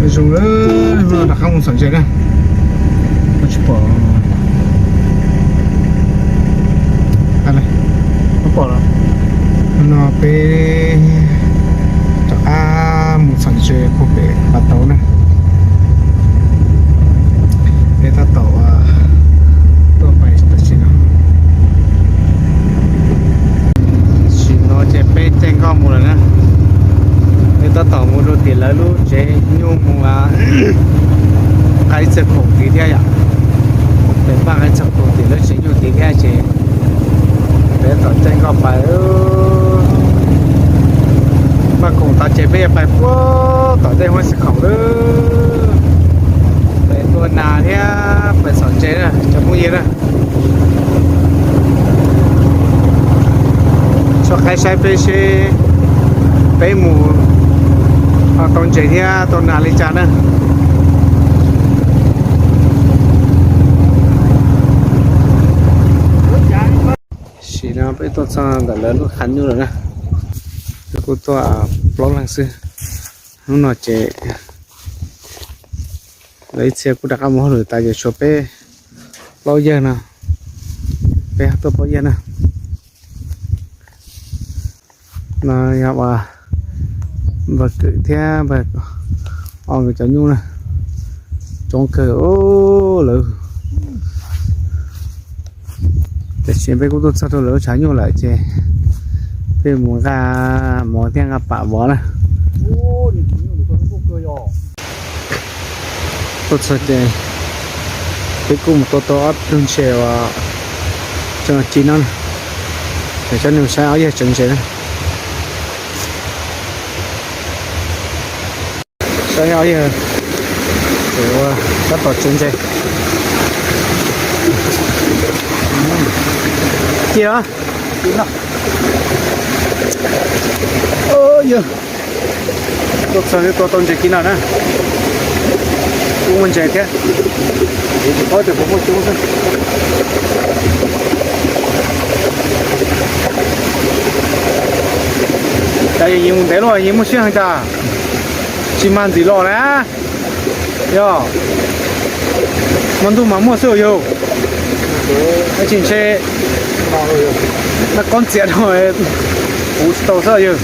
Zoo lawm, hnub no rov qab mus txhom ntses na. Tsis pom. No peb rov qab mus txhom ntses puag pem pas tauv na. Peb tab tom tuaj pais tam sim no. Tam sim no ces peb caij nkoj mus lawm na. Peb tab tom mus rau tim lawv lub tsev nyuj mus nqa ib txoj khoom tid thiab yom. Peb nqa ib txoj khoom tim lub tsev nyuj tid thiab ces peb tab tom caij nkoj pais. Npaj khoom tod ces peb yuav pais puag tom tej huab xib khoom lawm. Pais tua nas thiab pais txhom ntses na cov phooj ywg na. Tso qaib saib peb seb peb mus ho tau ntses thiab tau nas li cas na. Tam sim no peb tuaj txog ntawm lawv lub qhov nyuj lawm na. Peb kuj tuaj plaub leeg xwb. Hnub no ces lawv ib txhia kuj rov qab mus hauj lwm tas ces tshuav peb plaub yawg no, peb tuaj plaub yawg na. No yog uas npawg Kwm thiab npawg O nkawd cov nyuj na, coob kawg lawm. Tam sim peb kuj tuaj txog rau lawv lub tshav nyuj lawm ces peb mus nqa mov thiab nqa pam vov na. Tuaj txog ces peb kuj mus tua tau ob tug ntses uas tseem ci no na. Ces cov neeg saib ob yawg tseev ntses na. Saib ob yawg tab tom tseev ntses. Ci los? Yog tuaj txog tua tau ntses ci no na. Kuj muaj ntses thiab, tsis paub tias puas muaj coob xwb. Cas yeej mus ntev luaj, yeej muaj siab heev cas. Tsis mag ntxim los na. Yog, hmo ntuj mas muaj xwb yog. Tsis ntshe noj qob ntxias no puv tsis tau xwb yog.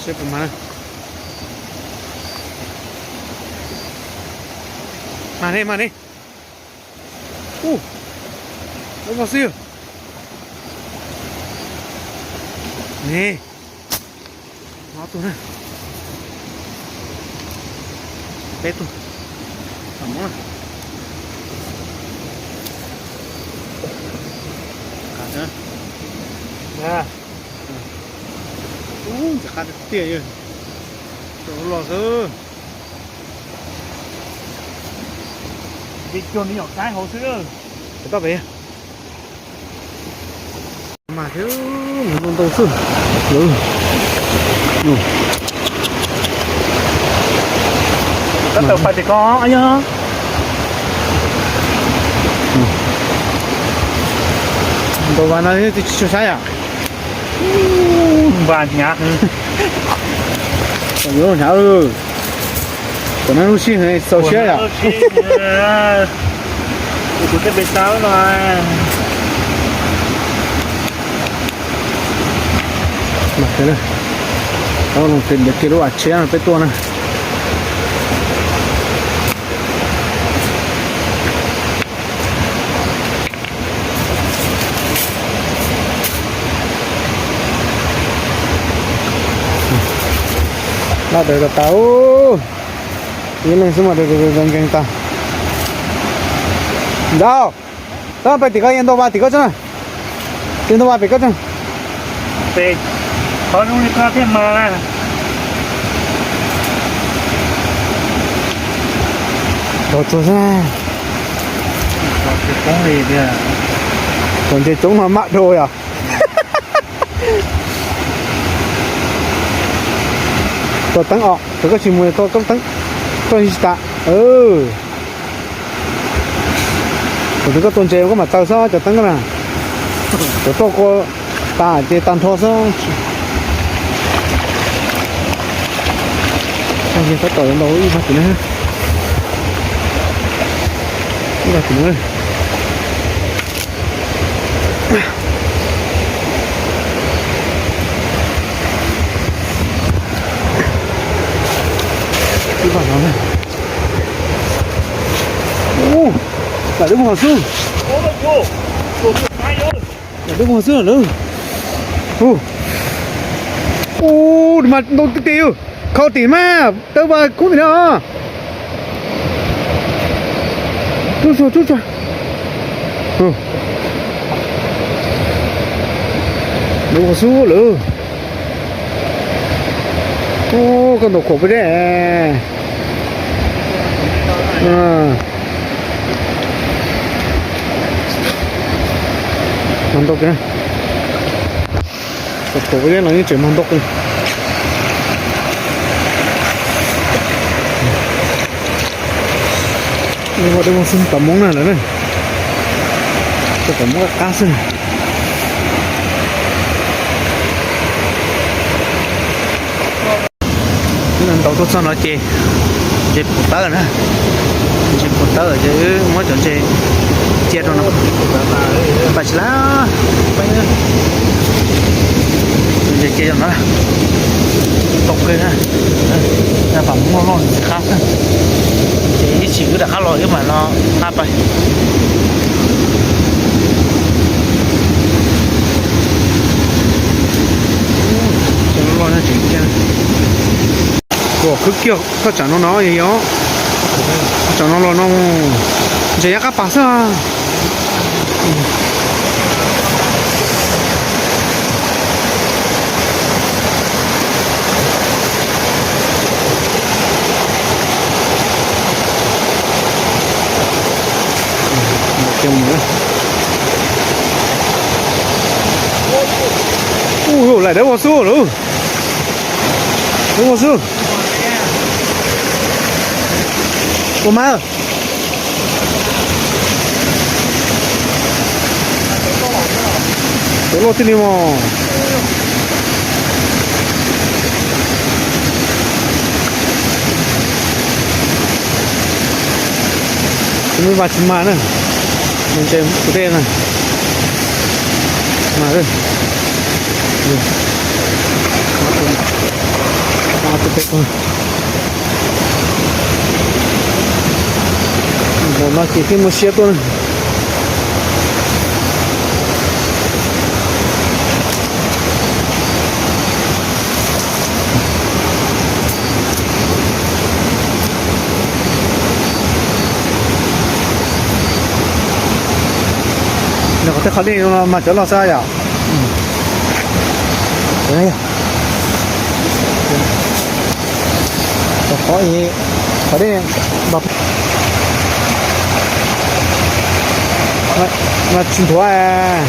Seb puas mag. Mag ne, mag ne. Ub, lawv vog xwb. Ne, ob tug na. Peb tug. Tam mov na. Ub, ntxim qab tiag tiag. Los xwb. Toj pem. Mas thiab, ntau ntau xwb. Tab tom pais tim ko yog. Ntau vas no tsis tshua saib yom. Vas hnyav. Yuav hnyav. Tam no lub sij hawm txaus siab yom. Kuv tej pes tsawb no. Tau los ntawm kiag lub vas tshiab no peb tuaj na. Loj dawb tas tas, ib leeg xwb mas dawb dawb nkeeg tas. Ntau, tab pais tim ko, yog ntau vas tim ko tso na. Yog ntau vas pem ko tso. Qhov zoo li ko thiaj mas. Tau txog xwb. Tom ntses coob no maj dhau yom. Tua teeb os, thaum koj tsis mus tua koob teeb, koj tsis tas. Tus koj tua ntses koj mam taw xwb cov teeb na. Cov roj kua tas ces tag nrho xwb. Tab tom ntau ib pab tim na. Ib pab tim na. Ib pab no na. Lam deb muag xwb. Lam deb muag xwb lawm. Ub, ub, mas ntau tiag tiag yus. Khau tim mas tawb vas kub tim no. Tub tsuag tub tsuag. Deb muag xwb lawm. Ub, koj ntaus khuam peb deb. Mag ntau kawg. Tus khuam peb deb no yeej tseem mag ntau kawg. Ua deb muag xwb, tom Hmoob na lawm na. Tom Hmoob qab qab xwb. Ntau tuaj txog no ces ntses puv tawb na. Ntses puv tawb ces wb muab cov ntses cia rau no. Pais tsis lawm. Cov ntses cia rau no. Tau kawg na. Pam Hmoob loj loj ntxiv qab xwb. Ces ib chim wb rov qab los wb mam los nqa pais. Cov loj loj no tseem cia. Ua khwb kiag koj tsam no no yog, tsam no los no ntses yab qab pas xwb. Ub, lam deb ua xub lawm. Deb ua xub. Ua mas. Cov loj tib li mos. Tus me vas tsis mag na. Mus ntses tus dej na. Mag. Tus pem no ces thiaj muaj siab tuaj na. Nws qhov tej qhov dej no mas cov loj xwb yom. Qhov, qhov dej mas tsis nthuav.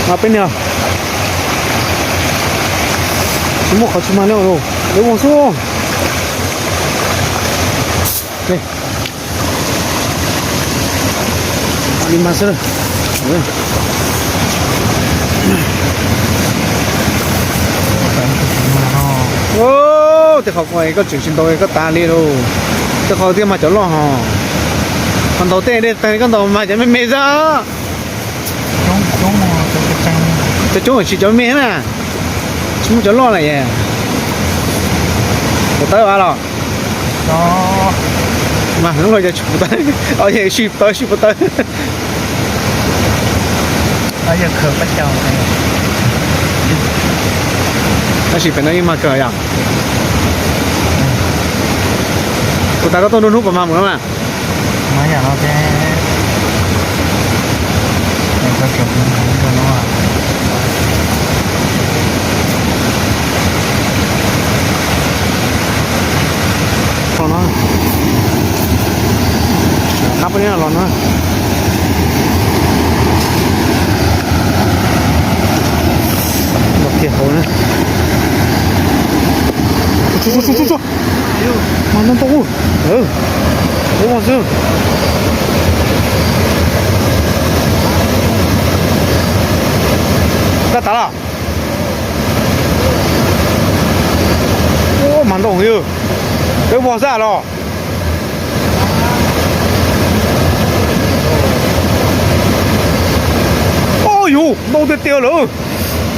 Mas peb niag tsis muaj qhov tsis mag li, deb ua xwb. Li mas xwb. Tej qhov koj tseem tsis ntaus koj tas li lauj. Tej qhov tias mas cov loj hos. Koj ntaus tej dej tag koj ntaus mas cov me me xwb. Cov coob tsis cov me na. Tsis muaj cov loj na. Puas tawb a los? Mas hnub no yog tsis puas tawb, o yog sib puas tawb, sib puas tawb. Tab sis pem no yeej mag kawg yom. Kuv tas koj tuaj nruab hnub puas mag mus no mas. Qab peb los no. Tsuag tsuag tsuag tsuag. Mas ntau ntau. Ua xwb. Koj tas los? Ua mas ntau heev. Peb vog xwb los? Ua yus ntau tiag tiag lawm.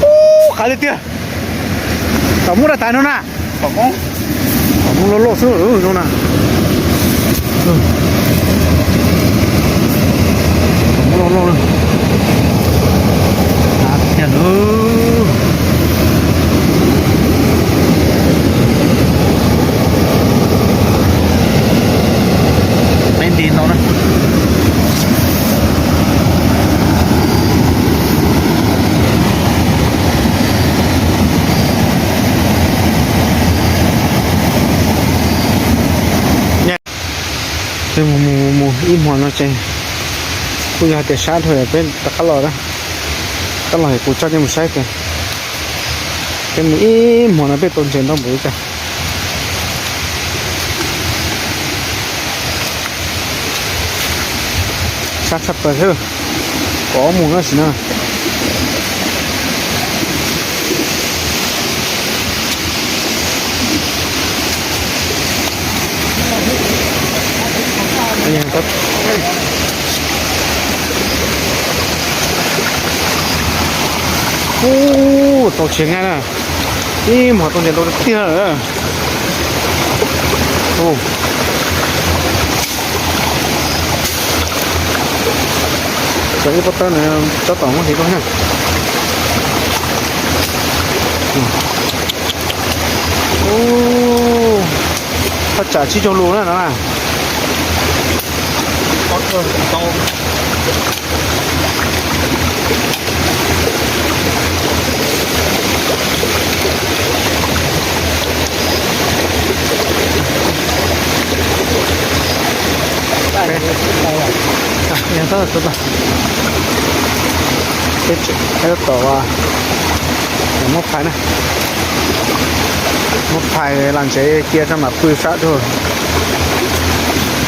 Ua qav li tiag. Tom muab rau tas no na. Tom muab loj loj xwb no na. Tom muab loj loj. Av tiag lawm. Peb nti ntau na. Peb mus mus mus ib hmos no ces kuj yog hais tias sab dhau, peb rov qab los na. Rov qab los es kuv coj nej mus saib tias peb mus ib hmos no peb tau ntses ntau npaum li cas. Sab tshaj plaws thiab, kom mus no sim no. Ub, tau tshiav nqaij na. Ib hmos tau ntses ntau tiag lawm. Tau ib pob tawb no, tsob tom muab hliv rau na. Ub, thaj tsam tsib caug lus na no na. Peb tom muab phais na, muab phais lam ntsev cia rau mam pw sab dhau,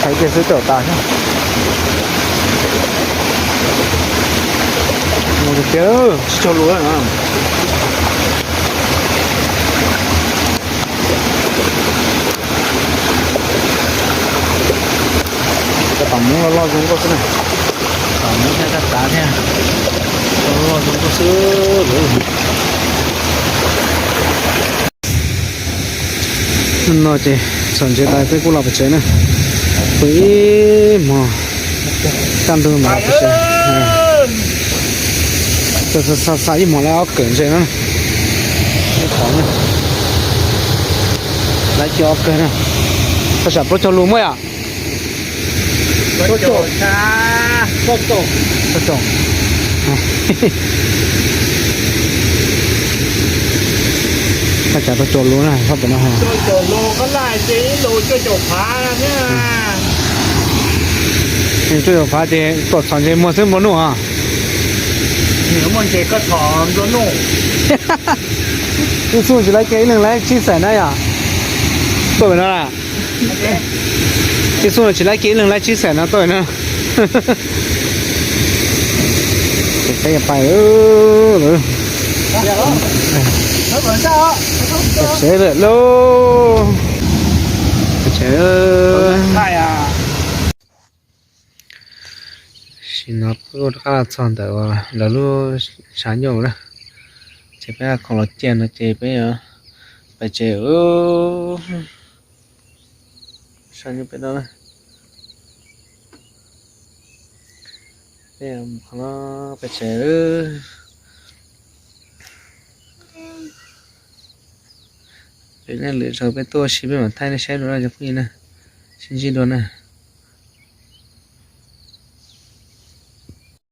phais cia xwb twb tas thiab. Mus tiag tiag, tsib caug lus na. Cov tom muv loj loj zoo nkauj xwb na. Tom muv thiab kab tav thiab, loj loj zoo nkauj xwb. Hnub no ces txhom ntses tas peb kuj los pem tsev na. Pw ib hmos kaj ntug mas pem tsev. Xa xa ib hmos lawv ob kawm ntses no. Lawv cov ob kawm na. Thaj tsam plaub caug lus muaj yom? Thaj tsam rau caum lus na, sab pem no. Cuaj caum phav ces tuaj txhom ntses muag xwb nplua nuj os. Ib xub tsis laib kiag ib leeg laib tsib xees na yom? Tuaj pem no na. Ib xub tsis laib kiag ib leeg laib tsib xees no tuaj pem no. Peb pais tsev lawm lauj. Tam sim no peb rov qab los txog ntawm lawv lub tshav nyuj na. Ces peb khoom los ciaj no ces peb yuav pais tsev. Tshav nyuj pem no na. Peb mus qhov no pais tsev. Peb nej lwm zaus peb tuaj ua si peb mam thaij nej saib dua na cov phooj ywg na. Sib ntsib dua na.